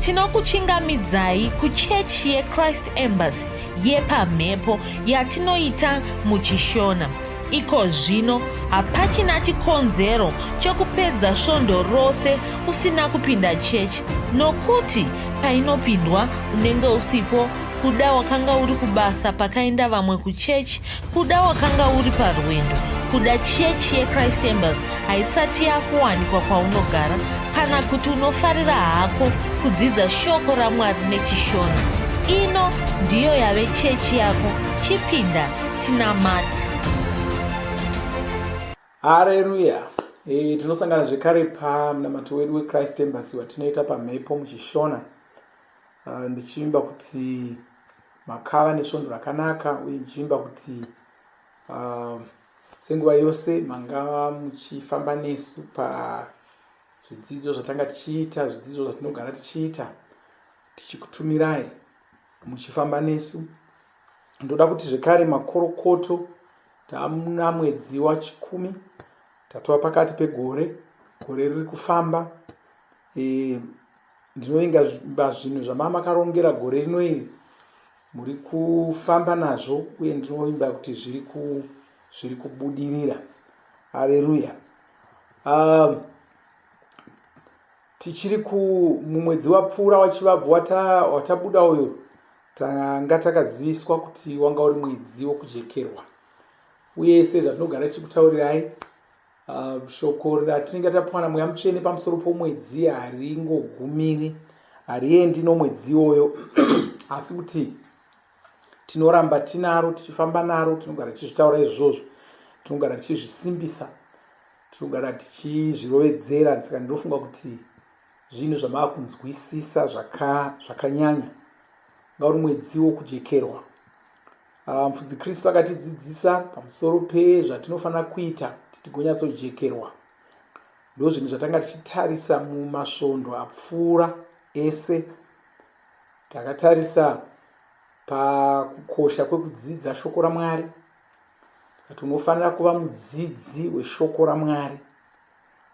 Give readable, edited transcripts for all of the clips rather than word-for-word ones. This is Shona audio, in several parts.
Tinokuchingamidzai kuchechi yeChrist Embassy yepamhepo yatinoita muchiShona. Iko zvino hapachina chikonzero chokupedza svondo rose usina kupinda chechi nokuti painopindwa unenge usipo kuda wakanga uri kubasa pakaenda vamwe kuchechi kuda wakanga uri parwendo kuda chechi yechrist embassy haisati yakuwanikwa kwaunogara kana kuti unofarira hako kudzidza shoko ramwari nechishona ino ndiyo yave chechi yako chipinda tinamati hareruya e, tinosangana zvekare pamunamato wedu wechrist embassy watinoita pamhepo muchishona uh, ndichivimba kuti makava nesvondo rakanaka uye ndichivimba kuti uh, senguva yose mangava muchifamba nesu pazvidzidzo zvatanga tichiita zvidzidzo zvatinogara tichiita tichikutumirai muchifamba nesu ndoda kuti zvekare makorokoto tamuna mwedzi wachikumi tatova pakati pegore gore riri kufamba e, ndinovinga zvinhu zvamava makarongera gore rino iri muri kufamba nazvo uye ndinovimba kuti zviri ku zviri kubudirira hareruya um, tichiri ku mumwedzi wapfuura wachivabvu watabuda uyu tanga takaziviswa kuti wanga uri mwedzi wokujekerwa uye sezvatinogara tichikutaurirai uh, shoko ratinenge tapiwa namweya mutsvene pamusoro pomwedzi haringogumiri hariendi nomwedzi iwoyo asi kuti tinoramba tinaro tichifamba naro tinogara tichizvitaura izvozvo tinogara tichizvisimbisa tinogara tichizvirovedzera saka ndinofunga kuti zvinhu zvamava kunzwisisa zvakanyanya nga uri mwedzi wokujekerwa ah, mufudzi kristu akatidzidzisa pamusoro pezvatinofanira kuita kuti tigonyatsojekerwa ndo zvinhu zvatanga tichitarisa mumasvondo apfuura ese Takatarisa pakukosha kwekudzidza shoko raMwari tikati unofanira kuva mudzidzi weshoko raMwari.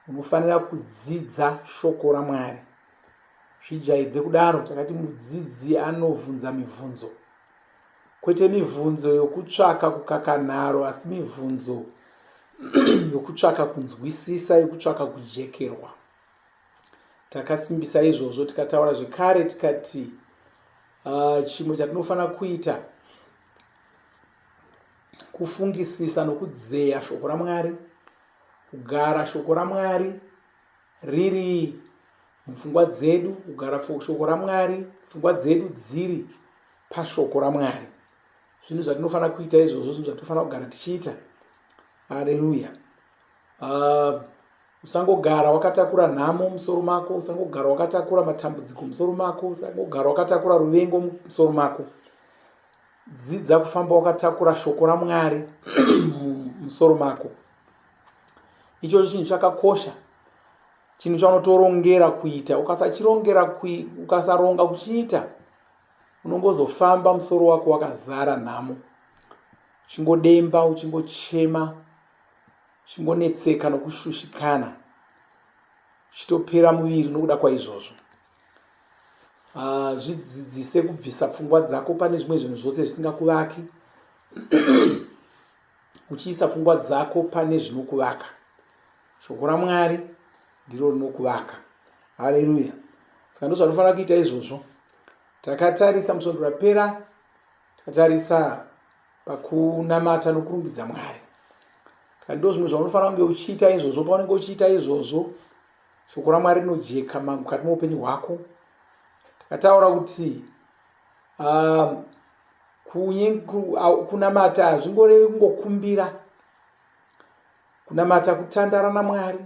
Unofanira kudzidza shoko raMwari. Zvijaidze kudaro, takati mudzidzi anovhunza mibvunzo. Kwete mibvunzo yokutsvaka kukaka nharo, asi mibvunzo yokutsvaka kunzwisisa, yokutsvaka kujekerwa. Takasimbisa izvozvo tikataura zvekare tikati chimwe chatinofanira kuita kufungisisa nokudzeya shoko raMwari, kugara shoko raMwari riri mupfungwa dzedu, kugara shoko raMwari pfungwa dzedu dziri pashoko raMwari. Zvinhu zvatinofanira kuita izvozvo, zvinhu zvatinofanira kugara tichiita. Haleluya. Usangogara wakatakura nhamo musoro mako, usangogara wakatakura matambudziko musoro mako, usangogara wakatakura ruvengo musoro mako. Dzidza kufamba wakatakura shoko raMwari musoro mako. Ichocho chinhu chakakosha, chinhu chaunotorongera kuita. Ukasachirongera, ukasaronga kuchiita, unongozofamba musoro wako wakazara nhamo, uchingodemba, uchingochema uchingonetseka nokushushikana uchitopera muviri nokuda kwaizvozvo ah, zvidzidzise kubvisa pfungwa dzako pane zvimwe zvinhu zvose zvisingakuvaki uchiisa pfungwa dzako pane zvinokuvaka shoko ramwari ndiro rinokuvaka haleluya saka ndozvatofanira kuita izvozvo takatarisa musvondo rapera takatarisa pakunamata nokurumbidza Mwari. Kana ndo zvimwe zvaunofanira kunge uchiita izvozvo, paunenge uchiita izvozvo, shoko raMwari rinojeka mukati meupenyu hwako. Takataura kuti um, kunamata hazvingorevi kungokumbira. Kunamata kutandara naMwari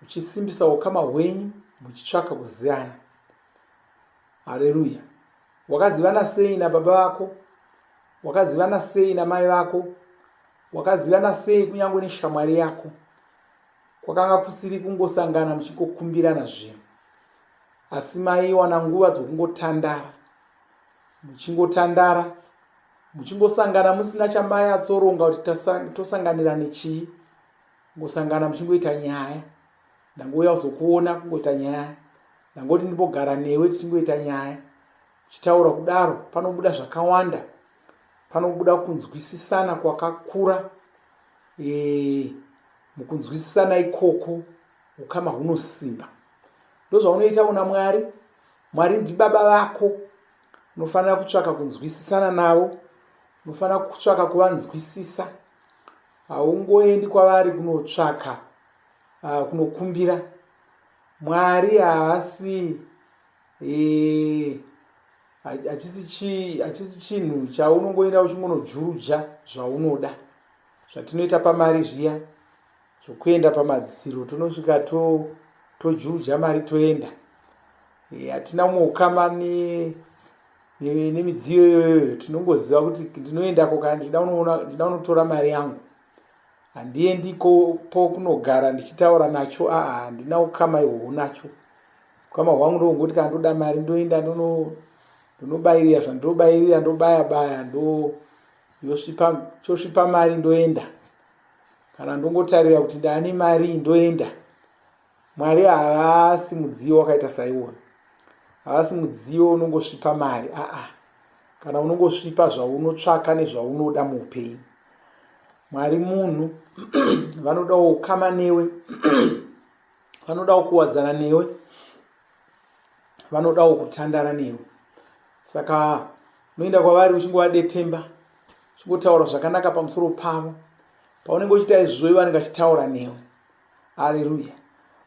uchisimbisa ukama hwenyu muchitsvaka kuzivana. Haleluya. Wakazivana sei nababa vako? Wakazivana sei namai vako? Wakazivana sei kunyange neshamwari yako? Kwakanga kusiri kungosangana muchingokumbirana zvinhu, asi maiwana nguva dzokungotandara, muchingotandara, muchingosangana musina chamayatsoronga kuti tosanganirane chii, kungosangana muchingoita nyaya. Ndangouya kuzokuona kungoita nyaya. Ndangoti ndimbogara newe tichingoita nyaya. Uchitaura kudaro panobuda zvakawanda. Panobuda kunzwisisana kwakakura. E, mukunzwisisana ikoko ukama hunosimba. Ndozvaunoita una Mwari. Mwari ndibaba vako. Unofanira kutsvaka kunzwisisana navo. Unofanira kutsvaka kuvanzwisisa. Haungoendi kwavari kunotsvaka uh, kunokumbira. Mwari haasi eh, hachisi chinhu chaunongoenda uchingonojuruja zvaunoda zvatinoita pamari zviya zvokuenda pamadziro tonosvika tojuruja to mari toenda eh, hatina umwe ukama nemidziyo iyoyoyo tinongoziva kuti ndinoendako kana ndichida kunotora mari yangu handiendiko kunogara ndichitaura nacho aa handina ukama ihwohwo nacho ukama hwangu ndohwongoti kana ndoda mari ndoenda ndonobayirira zvandobayirira ndobaya baya ndo yosvipa chosvipa mari ndoenda kana ndongotarira kuti ndaane mari ndoenda Mwari havasi mudziyo wakaita saiwona. Havasi mudziyo unongosvipa mari aa kana unongosvipa zvaunotsvaka nezvaunoda muupenyu. Mwari munhu vanodawo ukama newe, vanodawo kuwadzana newe, vanodawo kutandara newe. Saka unoenda kwavari uchingovadetemba, uchingotaura zvakanaka pamusoro pavo. Paunenge uchiita izvozvo ivo vanenge vachitaura newe. Aleluya.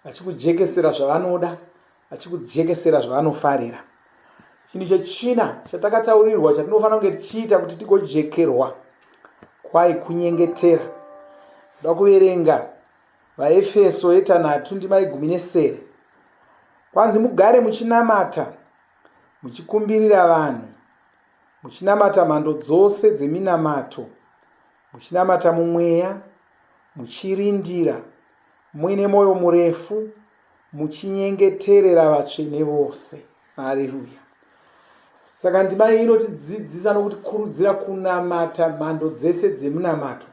Vachikujekesera zvavanoda, vachikujekesera zvavanofarira. Chinhu chechina chatakataurirwa chatinofanira kunge tichiita kuti tigojekerwa kwai kunyengetera. Ndoda kuverenga vaEfeso yetanhatu ndima yegumi nesere. Kwanzi mugare muchinamata, muchikumbirira vanhu, muchinamata mhando dzose dzeminamato, muchinamata mumweya, muchirindira muine mwoyo murefu muchinyengeterera vatsvene vose. Haleluya! Saka ndima iyi inotidzidzisa nokutikurudzira kunamata mhando dzese dzemunamato,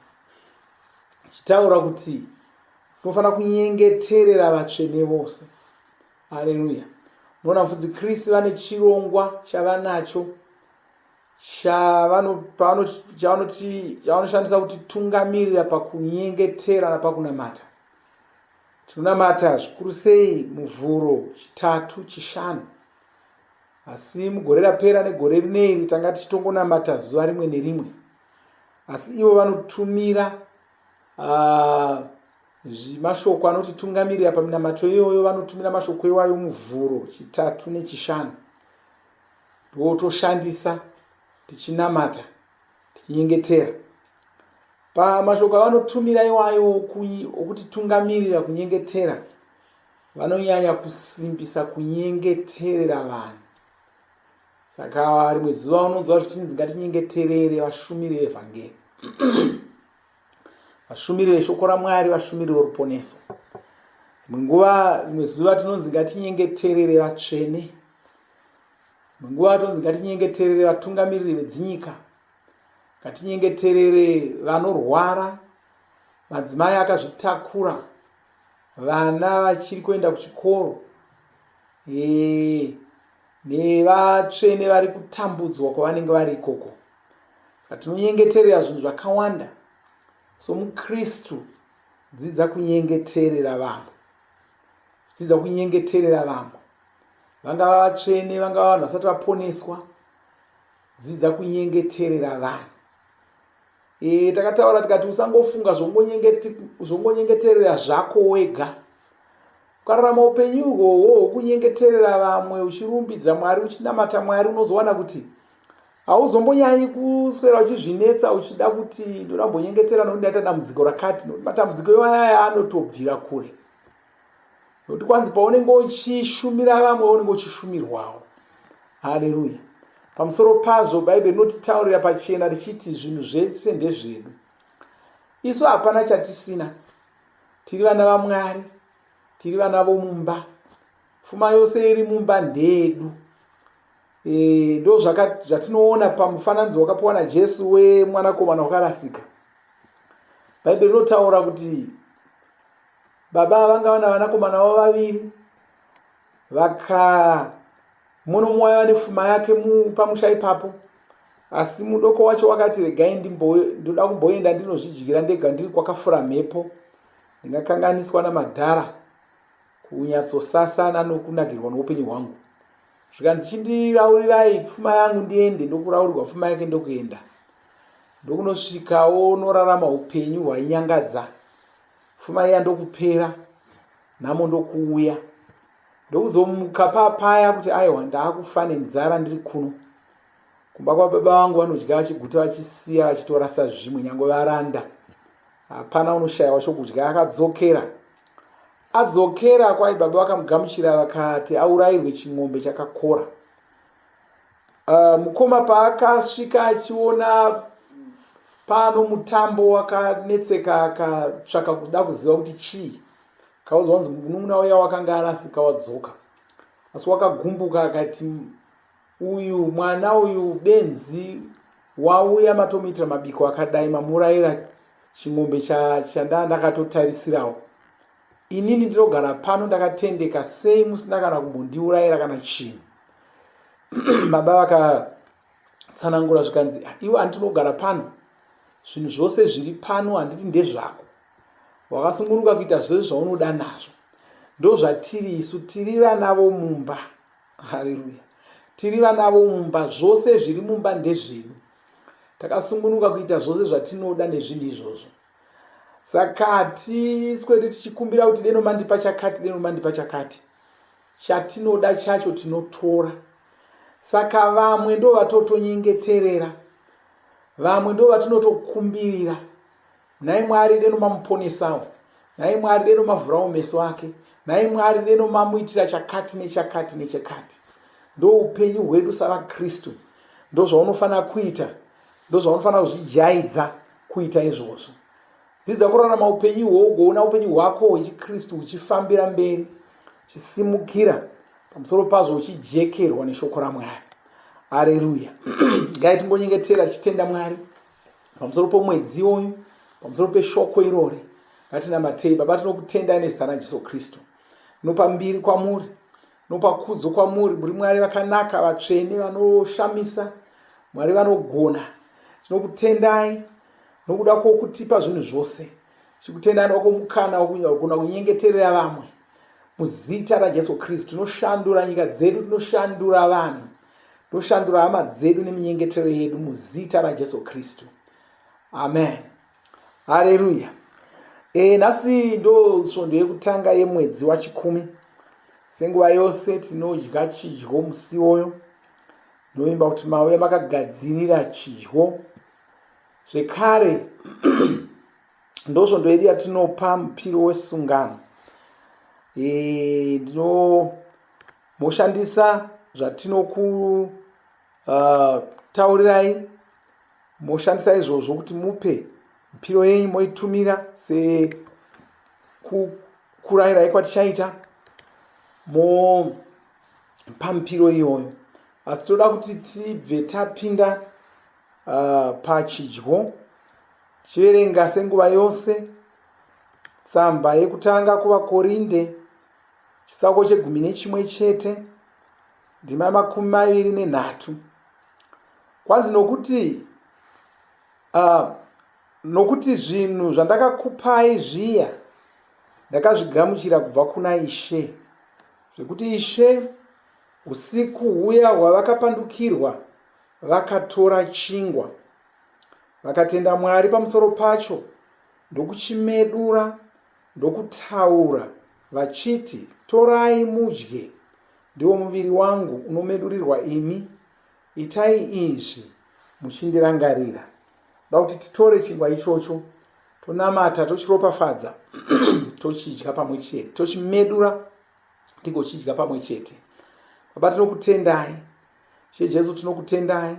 ichitaura kuti tinofanira kunyengeterera vatsvene vose. Haleluya! Unoona mufudzi Chris vane chirongwa chavanacho chavanoshandisa kutitungamirira pakunyengetera napakunamata. Tinonamata zvikuru sei Muvhuro, Chitatu, Chishanu. Asi mugore rapera negore rineiri tanga tichitongonamata zuva rimwe nerimwe. Asi ivo vanotumira uh, mashoko anotitungamirira paminamato iyoyo, vanotumira mashoko iwayo Muvhuro, Chitatu neChishanu. Wotoshandisa tichinamata tichinyengetera. Pamashoko avanotumira iwayo okutitungamirira kunyengetera, vanonyanya kusimbisa kunyengeterera vanhu. Saka rimwe zuva unonzwa zvichinzi ngatinyengeterere vashumiri vevhangeri, vashumiri veshoko raMwari, vashumiri voruponeso. Dzimwe nguva, rimwe zuva tinonzi ngatinyengeterere vatsvene. Dzimwe nguva tonzi ngatinyengeterere vatungamiriri vedzinyika, ngatinyengeterere vanorwara, madzimai akazvitakura, vana vachiri kuenda kuchikoro e, nevatsvene vari kutambudzwa kwavanenge vari ikoko. Saka tinonyengeterera zvinhu zvakawanda. SomuKristu, dzidza kunyengeterera vamwe. Dzidza kunyengeterera vamwe. Vangava vatsvene, vangava vanhu vasati vaponeswa. Dzidza kunyengeterera vanhu. E, takataura tikati usangofunga zvongonyengeterera zvako wega. Ukararama upenyu ihwohwo hwokunyengeterera vamwe uchirumbidza Mwari, uchinamata Mwari, unozowana kuti hauzombonyanyi kuswera uchizvinetsa uchida kuti ndoda kumbonyengetera nokuti ndaita dambudziko rakati, nokuti matambudziko iwaya anotobvira kure. Nokuti kwanzi paunenge uchishumira vamwe unenge uchishumirwawo. Haleluya. Pamusoro pazvo Bhaibheri rinotitaurira pachena richiti zvinhu zvese ndezvedu. Isu hapana chatisina. Tiri vana vaMwari, tiri vana vomumba. Fuma yose iri mumba ndeyedu. E, ndo zvatinoona pamufananidzo wakapiwa naJesu wemwanakomana wakarasika. Bhaibheri rinotaura kuti baba vanga vana vanakomana vavo vaviri. Vaka mumwe nomumwe waiva nefuma yake pamusha ipapo, asi mudoko wacho wakati regai ndoda kumboenda ndinozvidyira ndega ndiri kwakafura mhepo, ndingakanganiswa namadhara kunyatsosasana nokunakirwa noupenyu hwangu. Zvikanzi chindiraurirai pfuma yangu ndiende, ndokuraurirwa pfuma yake ndokuenda. Ndokunosvikawo norarama upenyu hwainyangadza. Pfuma iya ndokupera, nhamo ndokuuya. Ndokuzomuka papaya kuti aiwa ndaakufa nenzara ndiri kuno. Kumba kwababa vangu vanodya vachiguta vachisiya vachitorasa zvimwe nyange varanda. Hapana unoshaiwa chokudya akadzokera. Adzokera kwai baba vakamugamuchira vakati aurayirwe ching'ombe chakakora. Mukoma paakasvika achiona pano mutambo wakanetseka akatsvaka kuda kuziva kuti chii. Kaudzwa kunzi munun'una uya wakanga arasika wadzoka. Asi wakagumbuka akati uyu mwana uyu benzi wauya matomuitira mabiko akadai mamurayira ching'ombe chandaa ndakatotarisirawo. Inini ndinogara pano ndakatendeka sei musina kana kumbondiurayira kana chinhu. Baba vakatsanangura zvikanzi iwe handiti unogara pano zvinhu zvose zviri pano handiti ndezvako. Wakasungunuka kuita zvose zvaunoda nazvo. Ndozvatiri isu tiri vana vomumba. Haleluya. Tiri vana vomumba zvose zviri mumba ndezvedu. Takasungunuka kuita zvose zvatinoda nezvinhu izvozvo. Saka hatisweri tichikumbira kuti deno mandipa chakati, deno mandipa chakati. Chatinoda chacho tinotora. Saka vamwe ndo vatotonyengeterera. Vamwe ndo vatinotokumbirira. Nhai Mwari deno mamuponesawo. Nhai Mwari deno mavhurawo meso ake. Nhai Mwari deno mamuitira chakati nechakati nechakati. Ndo upenyu hwedu savaKristu. Ndozvaunofanira kuita. Ndozvaunofanira kuzvijaidza kuita izvozvo. Dzidza kurarama upenyu ihwohwo ugoona upenyu hwako hwechiKristu huchifambira mberi, huchisimukira pamusoro pazvo huchijekerwa neshoko raMwari. Areruya. Ngai timbonyengetera tichitenda Mwari pamusoro pomwedzi iwoyu, pamusoro peshoko irori. Ngatinamatei. Baba, tinokutendai nezita raJesu Kristu. Nopa mbiri kwamuri, nopa kudzo kwamuri. Muri Mwari vakanaka, vatsvene, vanoshamisa, Mwari vanogona. Tinokutendai nokuda kwokutipa zvinhu zvose. Tichikutendai nokuda kwomukana wokugona kunyengeterera vamwe. Muzita raJesu Kristu tinoshandura nyika dzedu, tinoshandura vanhu, tinoshandura hama dzedu neminyengetero yedu muzita raJesu Kristu. Amen. Hareruya. E, nhasi ndo svondo yekutanga yemwedzi wachikumi. Senguva yose tinodya chidyo musi iwoyo. Ndinovimba kuti mauya makagadzirira chidyo. Zvekare ndosvondo yedu yatinopa mupiro wesungano. E, ndino moshandisa zvatinoku uh, taurirai moshandisa izvozvo kuti mupe mipiro yenyu moitumira sekukurayirai kwatichaita mopa mipiro iyoyo asi toda kuti tibve tapinda uh, pachidyo tichiverenga senguva yose tsamba yekutanga kuvakorinde chitsauko chegumi nechimwe chete ndima yamakumi maviri nenhatu Kwanzi nokuti uh, nokuti zvinhu zvandakakupai zviya ndakazvigamuchira kubva kuna Ishe, zvekuti Ishe usiku huya hwavakapandukirwa vakatora chingwa vakatenda Mwari pamusoro pacho ndokuchimedura ndokutaura vachiti, Torai mudye, ndiwo muviri wangu unomedurirwa imi. Itai izvi muchindirangarira. Ndoda kuti titore chingwa ichocho tonamata tochiropafadza tochidya pamwe chete tochimedura tigochidya pamwe chete. Baba tinokutendai. She Jesu tinokutendai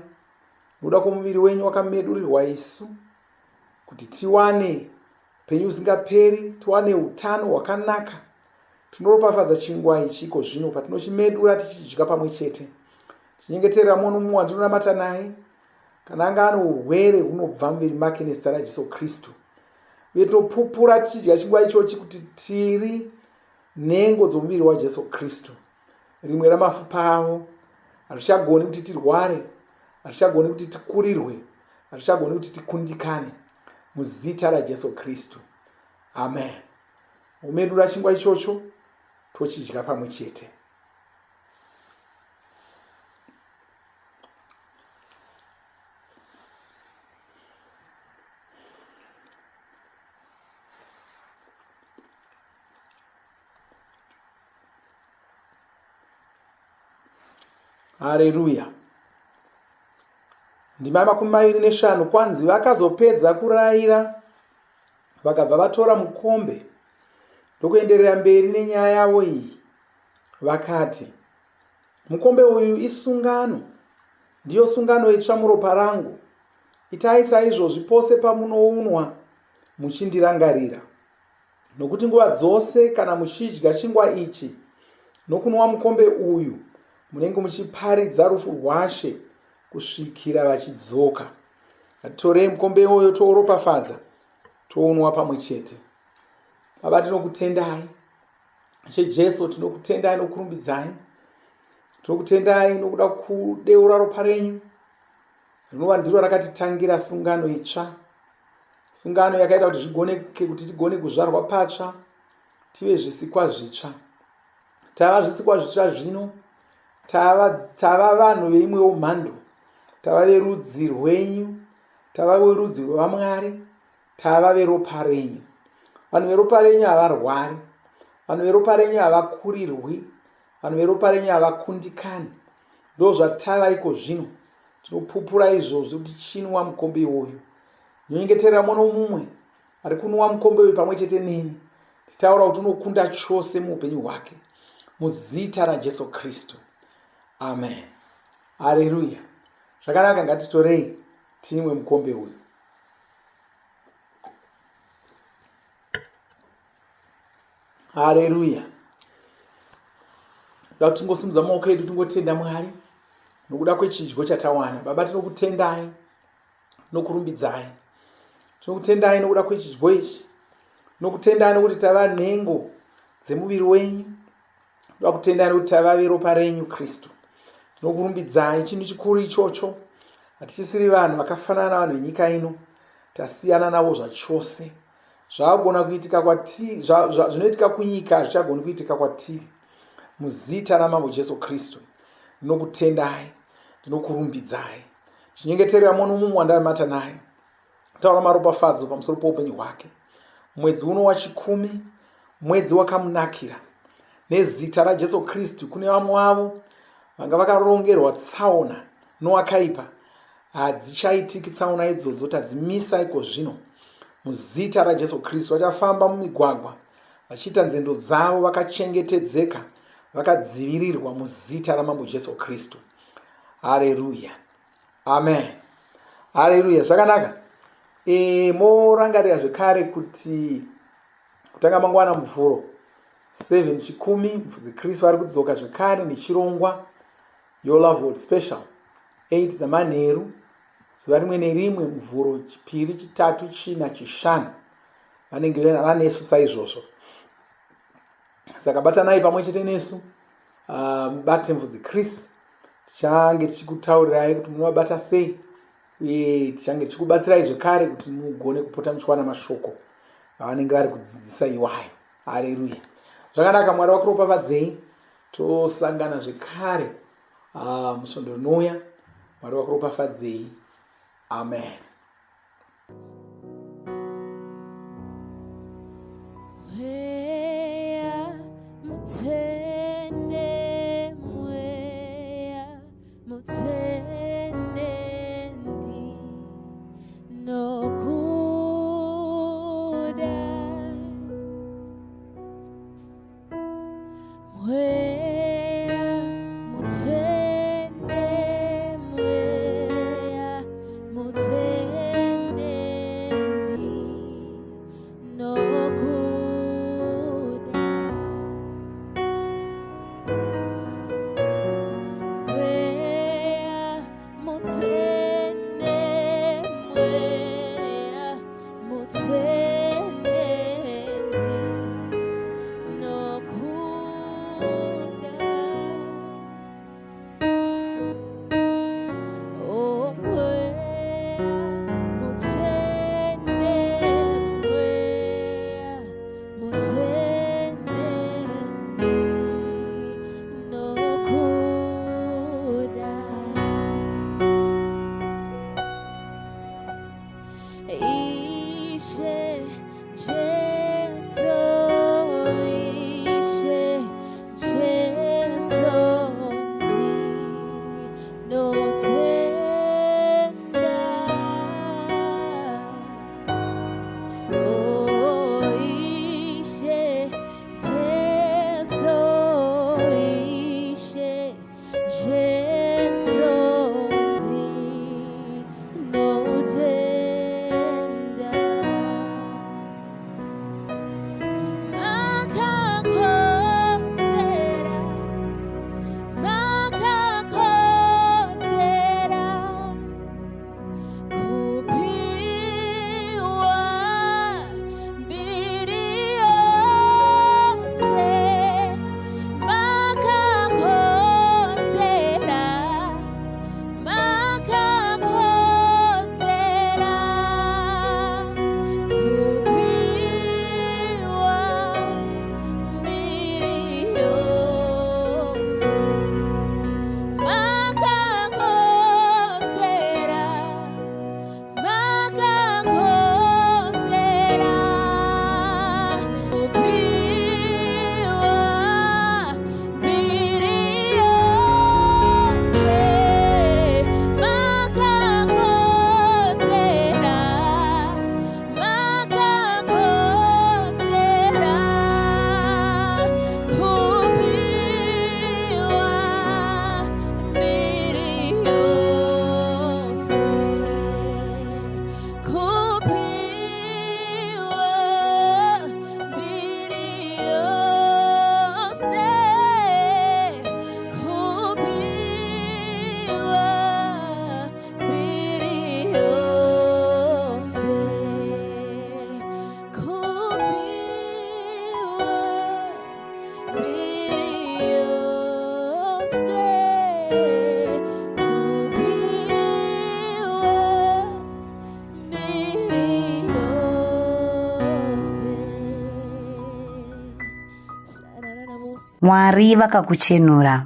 nokuda kwomuviri wenyu wakamedurirwa isu kuti tiwane upenyu husingaperi tiwane utano hwakanaka. Tinoropafadza chingwa ichi iko zvino patinochimedura tichidya pamwe chete. Tinyengeterera mumwe nomumwe wandinonamata naye kana anga ane urwere hunobva muviri make nezita raJesu Kristu. Uye tinopupura tichidya chingwa ichochi kuti tiri nhengo dzomuviri waJesu Kristu. rimwe ramafupa avo. Hazvichagoni kuti tirware, hazvichagoni kuti tikurirwe, hazvichagoni kuti tikundikane. Muzita raJesu Kristu. Amen. Umedura chingwa ichocho tochidya pamwe chete. Hareruya. Ndima 25 kwanzi vakazopedza kuraira vakabva vatora mukombe ndokuenderera mberi nenyaya yavo iyi vakati mukombe uyu isungano ndiyo sungano itsva muropa rangu itai saizvozvi pose pamunounwa muchindirangarira Nokuti nguva dzose kana muchidya chingwa ichi nokunwa mukombe uyu, munenge muchiparidza rufu rwaShe kusvikira vachidzoka. Ngatitorei mukombe iwoyo touropafadza tounwa pamwe chete. Baba, tinokutendai. Ishe Jesu, tinokutendai nokurumbidzai. Tinokutendai nokuda kudeura ropa renyu rinova ndiro rakatitangira sungano itsva. Sungano yakaita kuti zvigoneke kuti tigone kuzvarwa patsva tive zvisikwa zvitsva. Tava zvisikwa zvitsva zvino, tava, tava vanhu veimwewo mhando, tava verudzi rwenyu, tava verudzi rwevamwari, tava veropa renyu. Vanhu veropa renyu havarwari, vanhu veropa renyu havakurirwi, vanhu veropa renyu havakundikani. Ndozvatava iko zvino. Tinopupura izvozvo kuti chinwa mukombe iwoyo. Ndinonyengeterera mumwe nomumwe ari kunwa mukombe uyu pamwe chete neni, ndichitaura kuti unokunda chose muupenyu hwake muzita raJesu Kristu. Amen. Hareruya. Zvakanaka, ngatitorei tinwe mukombe uyu. Hareruya. Ndoda kuti tingosimudza maoko edu tingotenda Mwari nokuda kwechidyo chatawana. Baba, tinokutendai nokurumbidzai. Tinokutendai nokuda kwechidyo ichi. Tinokutendai nokuti tava nhengo dzemuviri wenyu. Tinoda kutendai nokuti tava veropa renyu Kristu. Tinokurumbidzai chinhu chikuru ichocho. Hatichisiri vanhu vakafanana navanhu venyika ino. Tasiyana navo zvachose. Zvagona kuitika kwatiri, zvinoitika kunyika hazvichagoni kuitika kwatiri. Muzita raMambo Jesu Kristu. Ndinokutendai, ndinokurumbidzai. Chinyengeterera mumwe nomumwe wandamata naye. Taura maropafadzo pamusoro poupenyu hwake. Mwedzi uno wachikumi, mwedzi wakamunakira. Nezita raJesu Kristu kune vamwe vavo vanga vakarongerwa tsaona nowakaipa hadzichaitiki tsaona idzodzo tadzimisa iko zvino muzita raJesu Kristu vachafamba mumigwagwa vachiita nzendo dzavo vakachengetedzeka vakadzivirirwa muzita raMambo Jesu Kristu. Hareruya. Amen. Hareruya. Zvakanaka. E, morangarira zvekare kuti kutanga mangwana muvhuro 7 chikumi mufudzi Chris vari kudzoka zvekare nechirongwa Your Love World Special 8 dzamanheru zuva rimwe nerimwe muvhuro chipiri chitatu china chishanu vanenge vanesu saizvozvo saka batanai pamwe chete nesu ah, mubate uh, mufudzi Chris tichange tichikutaurirai kuti munovabata sei uye tichange tichikubatsirai zvekare kuti mugone kupota muchiwana mashoko avanenge vari kudzidzisa iwayo hareruya zvakanaka mwari vakuropafadzei tosangana zvekare uh, musvondo rinouya mwari vakuropafadzei amen Mutsvene mweya mutsvene ndinokuda Mweya mutsvene mweya mutsvene ndinokuda Mweya mutsvene mweya mutsvene ndinokuda. Mwari vakakuchenura.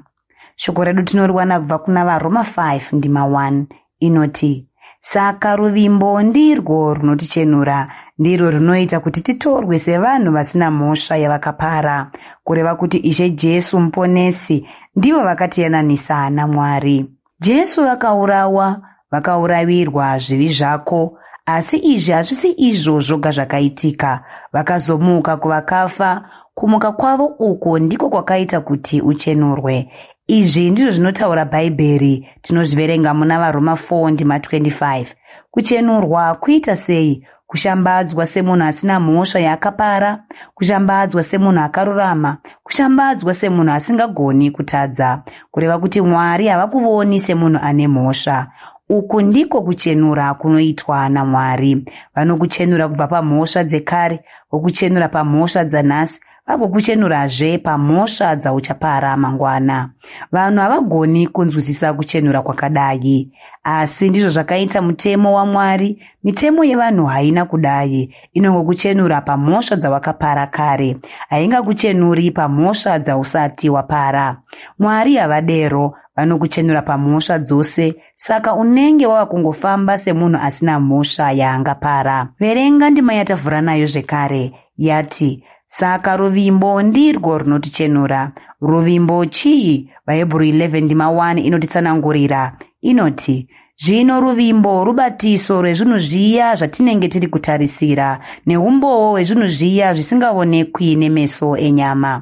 Shoko redu tinoriwana kubva kuna VaRoma 5 ndima 1 inoti, Saka ruvimbo ndirwo runotichenura, ndirwo runoita kuti titorwe sevanhu vasina mhosva yavakapara, kureva kuti Ishe Jesu Muponesi ndivo vakatiyananisa naMwari. Jesu vakaurawa, vakauravirwa zvivi zvako, asi izvi hazvisi izvo zvoga zvakaitika. Vakazomuka kuvakafa, kumuka kwavo uku ndiko kwakaita kuti uchenurwe. Izvi ndizvo zvinotaura Bhaibheri, tinozviverenga muna VaRoma 4 ndima 25. Kuchenurwa kuita sei? Kushambadzwa semunhu asina mhosva yaakapara, kushambadzwa semunhu akarurama, kushambadzwa semunhu asingagoni kutadza, kureva kuti Mwari havakuvoni semunhu ane mhosva. Uku ndiko kuchenura kunoitwa naMwari. Vanokuchenura kubva pamhosva dzekare, vokuchenura pamhosva dzanhasi, vagokuchenurazve pamhosva dzauchapara mangwana. Vanhu havagoni kunzwisisa kuchenura kwakadai. Asi ndizvo zvakaita mutemo waMwari. Mitemo yevanhu haina kudai. Inongokuchenura pamhosva dzawakapara kare. Haingakuchenuri pamhosva dzausati wapara. Mwari havadero. Vanokuchenura pamhosva dzose Saka unenge wava kungofamba semunhu asina mhosva yaangapara. Verenga ndima yatavhura nayo zvekare. Yati, Saka ruvimbo ndirwo runotichenura. Ruvimbo chii? VaHebhuru 11 ndima 1 inotitsanangurira. Inoti, Zvino ruvimbo rubatiso rwezvinhu zviya zvatinenge tiri kutarisira, neumbowo hwezvinhu zviya zvisingavonekwi nemeso enyama.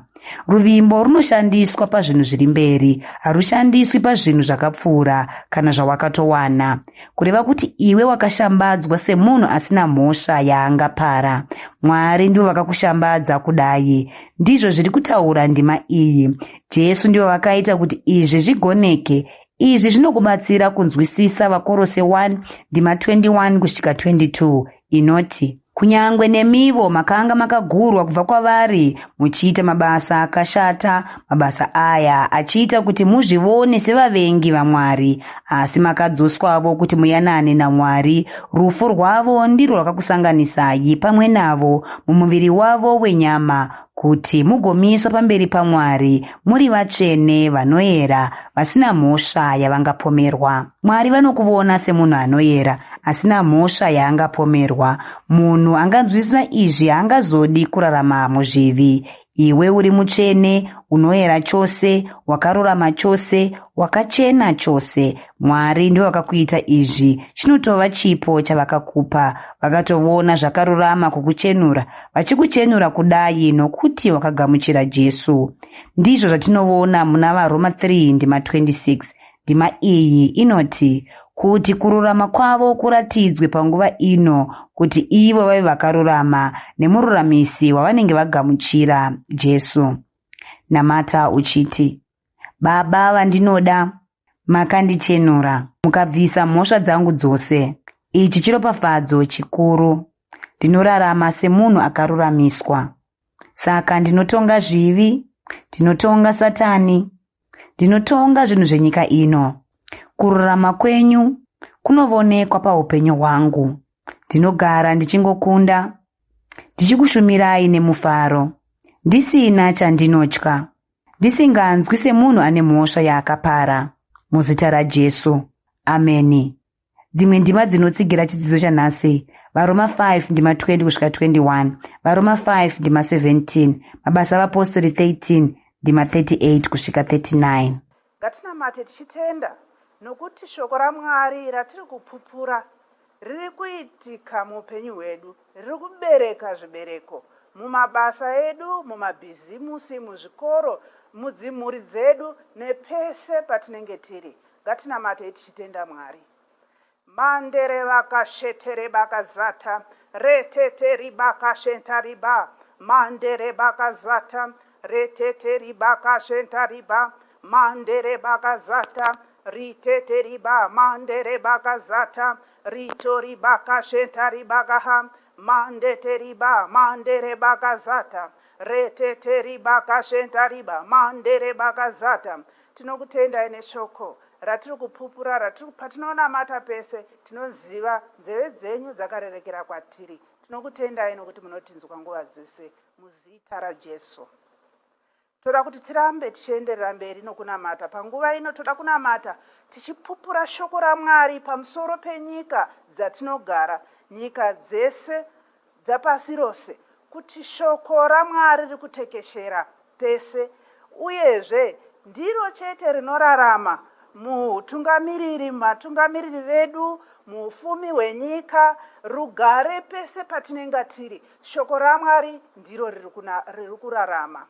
Ruvimbo runoshandiswa pazvinhu zviri mberi, harushandiswi pazvinhu zvakapfuura kana zvawakatowana. Kureva kuti iwe wakashambadzwa semunhu asina mhosva yaangapara. Mwari ndivo vakakushambadza kudai. Ndizvo zviri kutaura ndima iyi. Jesu ndivo vakaita kuti izvi zvigoneke. Izvi zvinokubatsira kunzwisisa VaKorose 1 ndima 21 kusvika 22 inoti, Kunyangwe nemivo makanga makagurwa kubva kwavari muchiita mabasa akashata, mabasa aya achiita kuti muzvivone sevavengi vaMwari, asi makadzoswavo kuti muyanane naMwari. Rufu rwavo ndirwo rwakakusanganisai pamwe navo mumuviri wavo wenyama, kuti mugomiswa pamberi paMwari muri vatsvene, vanoera, vasina mhosva yavangapomerwa. Mwari vanokuvona semunhu anoera, asina mhosva yaangapomerwa. Munhu anganzwisisa izvi haangazodi kurarama muzvivi. Iwe uri mutsvene, unoera chose, wakarurama chose, wakachena chose. Mwari ndivo vakakuita izvi, chinotova chipo chavakakupa. Vakatovona zvakarurama kukuchenura, vachikuchenura kudai nokuti wakagamuchira Jesu. Ndizvo zvatinovona muna VaRoma 3 ndima 26. Ndima iyi inoti, Kuti kururama kwavo kuratidzwe panguva ino, kuti ivo vave vakarurama nemururamisi wavanenge vagamuchira, Jesu. Namata uchiti, Baba vandinoda, makandichenura, mukabvisa mhosva dzangu dzose. Ichi chiropafadzo chikuru. Ndinorarama semunhu akaruramiswa. Saka ndinotonga zvivi, ndinotonga Satani, ndinotonga zvinhu zvenyika ino. Kururama kwenyu kunovonekwa paupenyu hwangu. Ndinogara ndichingokunda, ndichikushumirai nemufaro, ndisina chandinotya, ndisinganzwi semunhu ane mhosva yaakapara. Muzita raJesu. Ameni. Dzimwe ndima dzinotsigira chidzidzo chanhasi, VaRoma 5 ndima 20 kusvika 21, VaRoma 5 ndima 17, Mabasa aVapostori 13 ndima 38 kusvika 39. Ngatinamate tichitenda nokuti shoko raMwari ratiri kupupura riri kuitika muupenyu hwedu, riri kubereka zvibereko mumabasa edu, mumabhizimusi, muzvikoro, mudzimhuri dzedu nepese patinenge tiri. Ngatinamatei tichitenda Mwari. Mandere vakashetere bakazata retete ribakashenta riba mandere bakazata retete ribakashenta riba mandere bakazata ritete riba mandere bakazata ritori bakashenta ribakaha mandete riba mandere bakazata retete ribakashenta riba mandere bakazata Tinokutendai neshoko ratiri kupupura ratiri patinonamata pese tinoziva nzeve dzenyu dzakarerekera kwatiri. Tinokutendai nokuti munotinzwa nguva dzose muzita raJesu. Toda kuti tirambe tichienderera mberi nokunamata. Panguva ino toda kunamata tichipupura shoko raMwari pamusoro penyika dzatinogara, nyika dzese dzapasi rose, kuti shoko raMwari riri kutekeshera pese uyezve ndiro chete rinorarama muhutungamiriri, muvatungamiriri vedu, muufumi hwenyika, rugare pese patinenga tiri. Shoko raMwari ndiro riri kurarama.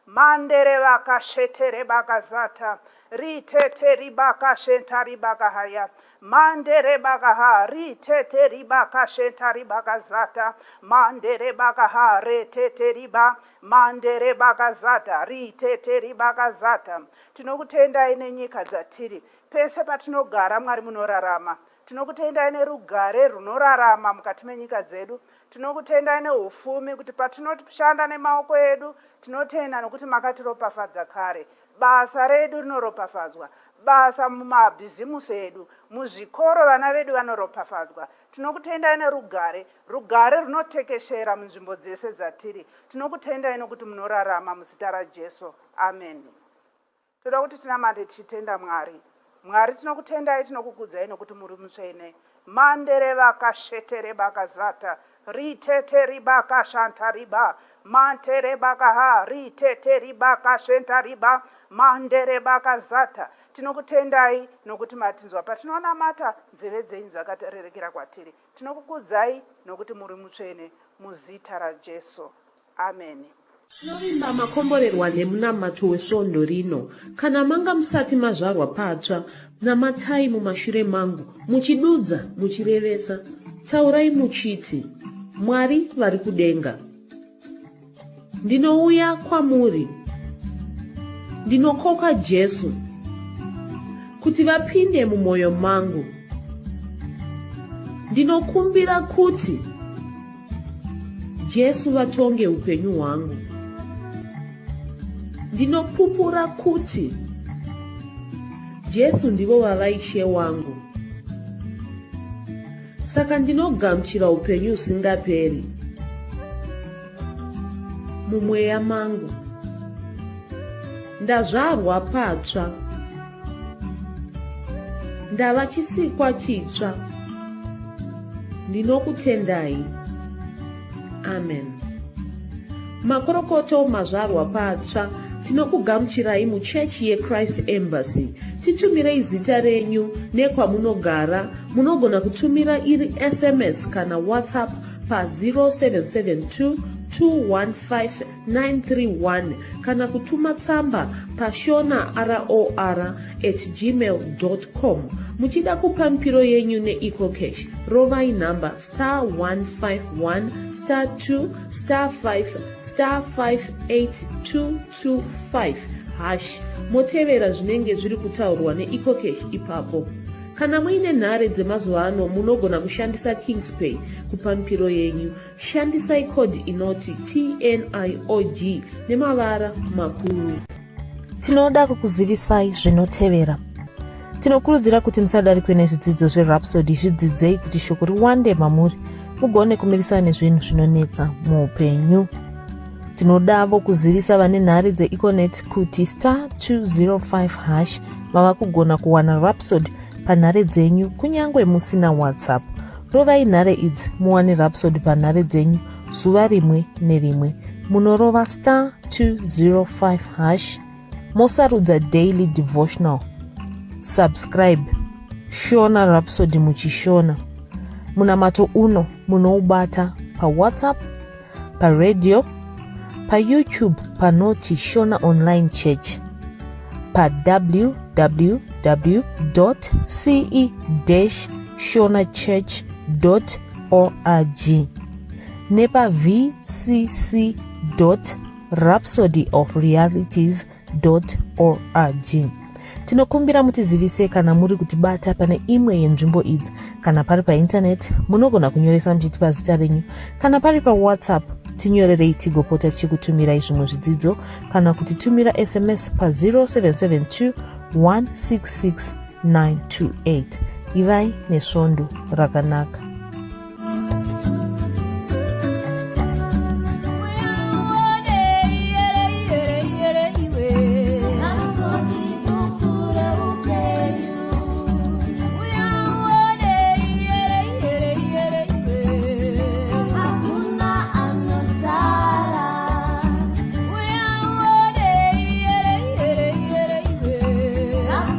Mandere vaka shetere baka zata ri tete ri baka shenta ri baka haya mandere baka ha ri tete ri baka shenta ri baka zata mandere baka ha re tete ri ba mandere baka zata ri tete ri baka zata. Tinokutendai nenyika dzatiri pese patinogara Mwari munorarama. Tinokutendai nerugare runorarama mukati menyika dzedu. Tinokutendai neufumi kuti patinoshanda nemaoko edu, tinotenda nokuti makatiropafadza kare. Basa redu rinoropafadzwa, basa mumabhizimusi edu, muzvikoro vana vedu vanoropafadzwa. Tinokutendai nerugare, rugare runotekeshera munzvimbo dzese dzatiri. Tinokutendai nokuti munorarama muzita raJesu. Ameni. Toda kuti tinamate tichitenda Mwari. Mwari tinokutendai tinokukudzai nokuti muri mutsvene. Mandere vakashetere bakazata ritete ribaka shanta riba mantere bakaha ritete ribaka shenta riba mandere bakazata. Tinokutendai nokuti matinzwa patinonamata nzeve dzenyu dzakarerekera kwatiri. Tinokukudzai nokuti muri mutsvene muzita raJesu. Ameni. Tinovimba makomborerwa nemunamato wesvondo rino. Kana manga musati mazvarwa patsva, namatai mumashure mangu, muchidudza, muchirevesa. Taurai muchiti, Mwari vari kudenga. Ndinouya kwamuri. Ndinokoka Jesu kuti vapinde mumwoyo mangu. Ndinokumbira kuti Jesu vatonge upenyu hwangu. Ndinopupura kuti Jesu ndivo vava Ishe wangu. Saka ndinogamuchira upenyu husingaperi mumweya mangu. Ndazvarwa patsva. Ndava chisikwa chitsva. Ndinokutendai. Amen. Makorokoto mazvarwa patsva. Tinokugamuchirai muchechi yeChrist Embassy. Titumirei zita renyu nekwamunogara. Munogona kutumira iri SMS kana WhatsApp pa 0772 215 931 kana kutuma tsamba pashona ror at gmail com. Muchida kupa mipiro yenyu neEcoCash, rovai nhamba star 151 star 2 star 5 star 58225 hash motevera zvinenge zviri kutaurwa neEcoCash ipapo. Kana muine nhare dzemazuva ano munogona kushandisa Kingspay kupa mipiro yenyu. Shandisai code inoti TNIOG nemavara makuru. Tinoda kukuzivisai zvinotevera. Tinokurudzira kuti musadarikwe nezvidzidzo zveRhapsody, zvidzidzei kuti shoko riwande mamuri mugone kumirisana nezvinhu zvinonetsa muupenyu. Tinodavo kuzivisa vane nhare dzeEconet kuti star 205 hash mava kugona kuwana Rhapsody panhare dzenyu kunyange musina WhatsApp. Rovai nhare idzi muwane Rhapsody panhare dzenyu zuva rimwe nerimwe. Munorova star 205 hash mosarudza daily devotional. Subscribe Shona Rhapsody muchishona. Munamato uno munoubata paWhatsApp, paradio, paYouTube panoti Shona Online Church, pa www.ce-shonachurch.org nepa vcc.rhapsodyofrealities org. Tinokumbira mutizivise kana muri kutibata pane imwe yenzvimbo idzi. Kana pari paintaneti, munogona kunyoresa muchitipa zita renyu. Kana pari paWhatsApp, tinyorerei tigopota tichikutumirai zvimwe zvidzidzo kana kutitumira SMS pa 0772 166 928. Ivai nesvondo rakanaka.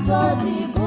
Kazoti.